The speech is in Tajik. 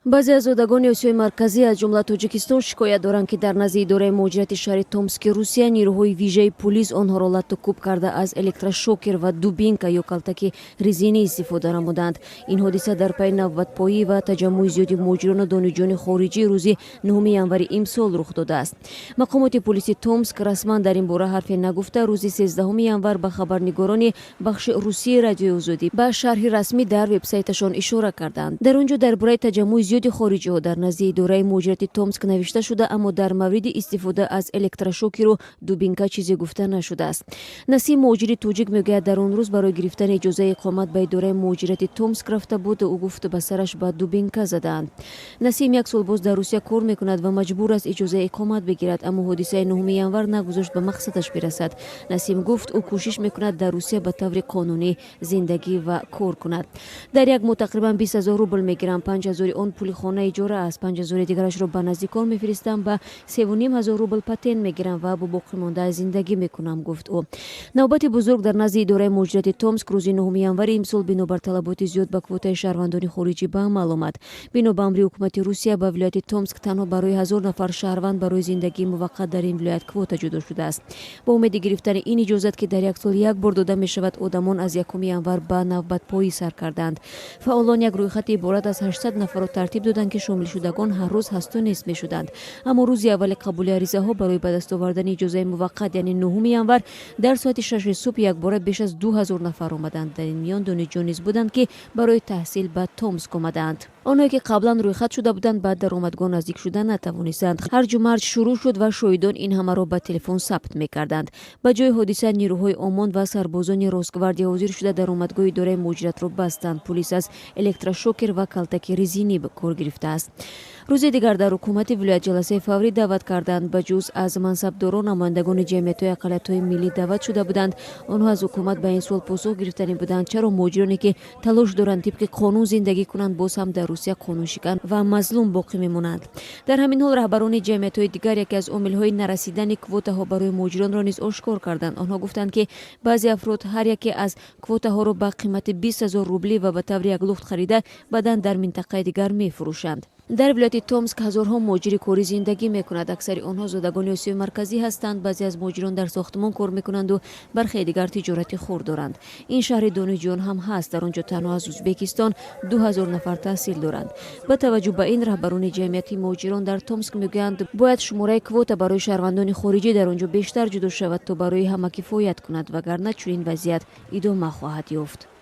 Баъзе аз зодагони Осиёи Марказӣ, аз ҷумла Тоҷикистон, шикоят доранд, ки дар назди идораи муҳоҷирати шаҳри Томски Русия нирӯҳои вижаи пулис онҳоро латту кӯб карда, аз электрошокер ва дубинка ё калтаки резинӣ истифода намуданд. Ин ҳодиса дар пайи навбатпоӣ ва таҷаммуи зиёди муҳоҷирону донишҷӯёни хориҷӣ рӯзи 9 январи имсол рух додааст. Мақомоти пулиси Томск расман дар ин бора ҳарфе нагуфта, рӯзи 13 январ ба хабарнигорони бахши русии Радиои Озодӣ ба шарҳи расмӣ дар вебсайташон ишора карданд. Дар он ҷо дар бораи таҷаммуи зиёди хориҷиҳо дар назди идораи муҳоҷирати Томск навишта шуда, аммо дар мавриди истифода аз электрошокеру дубинка чизе гуфта нашудааст. Насим, муҳоҷири тоҷик, мегӯяд, дар он рӯз барои гирифтани иҷозаи иқомат ба идораи муҳоҷирати Томск рафта буд. Ӯ гуфт, ба сараш ба дубинка задаанд. Насим як сол боз дар Русия кор мекунад ва маҷбур аст иҷозаи иқомат бигирад, аммо ҳодисаи 9 январ нагузошт ба мақсадаш бирасад. Насим гуфт, ӯ кӯшиш мекунад дар Русия ба таври қонунӣ зиндагӣ ва кор кунад. Дар як моҳ тақрибан 20 000 рубл мегирам. 5000-и он пули хона иҷора аст, 5000-и дигарашро ба наздикон мефиристам, ба 3500 рубл патент мегирам ва бо боқимонда зиндагӣ мекунам, гуфт ӯ. Навбати бузург дар назди идораи муҳоҷирати Томск рӯзи 9 январи имсол бинобар талаботи зиёд ба квотаи шаҳрвандони хориҷӣ ба амал омад. Бино ба амри ҳукумати Русия, ба вилояти Томск танҳо барои 1000 нафар шаҳрванд барои зиндагии муваққат дар ин вилоят квота ҷудо шудааст. Бо умеди гирифтани ин иҷозат, ки дар як сол як бор дода мешавад, одамон аз 1 январ ба навбатпоӣ сар карданд. Фаъолон як рӯйхати иборат аз 800 нафарро тартиб доданд, ки шомилшудагон ҳар рӯз ҳасту нест мешуданд. Аммо рӯзи аввали қабули аризаҳо барои ба даст овардани иҷозаи муваққат, яъне 9 январ, дар соати 6-и субҳ якбора беш аз 2000 нафар омаданд. Дар ин миён донишҷӯ низ буданд, ки барои таҳсил ба Томск омадаанд. Онҳое, ки қаблан рӯйхат шуда буданд, ба даромадгоҳ наздик шуда натавонистанд. Ҳарҷу марҷ шурӯъ шуд ва шоҳидон ин ҳамаро ба телефон сабт мекарданд. Ба ҷои ҳодиса нирӯҳои ОМОН ва сарбозони Росгвардия ҳозир шуда, даромадгоҳи идораи муҳоҷиратро бастанд. Пулис аз электрошокер ва калтаки резинӣ кор гирифтааст. Рӯзи дигар дар ҳукумати вилоят ҷаласаи фаврӣ даъват карданд. Ба ҷуз аз мансабдорон, намояндагони ҷамъиятҳои ақаллиятҳои миллӣ даъват шуда буданд. Онҳо аз ҳукумат ба ин суол посух гирифтанӣ буданд: чаро муҳоҷироне, ки талош доранд тибқи қонун зиндагӣ кунанд, боз ҳам дар Русия қонуншикан ва мазлум боқӣ мемонанд? Дар ҳамин ҳол раҳбарони ҷамъиятҳои дигар яке аз омилҳои нарасидани квотаҳо барои муҳоҷиронро низ ошкор карданд. Онҳо гуфтанд, ки баъзе афрод ҳар яке аз квотаҳоро ба қимати 20 000 рублӣ ва ба таври яклухт харида, баъдан дар минтақаи дигар мефурӯшанд. Дар вилояти Томск ҳазорҳо муҳоҷири корӣ зиндагӣ мекунад. Аксари онҳо зодагони Осиёи Марказӣ ҳастанд. Баъзе аз муҳоҷирон дар сохтмон кор мекунанду бархе дигар тиҷорати хурд доранд. Ин шаҳри донишҷӯён ҳам ҳаст. Дар он ҷо танҳо аз Ӯзбекистон 2000 нафар таҳсил доранд. Ба таваҷҷӯҳ ба ин, раҳбарони ҷамъияти муҳоҷирон дар Томск мегӯянд, бояд шумораи квота барои шаҳрвандони хориҷӣ дар он ҷо бештар ҷудо шавад, то барои ҳама кифоят кунад, вагарна чунин вазъият идома хоҳад ёфт.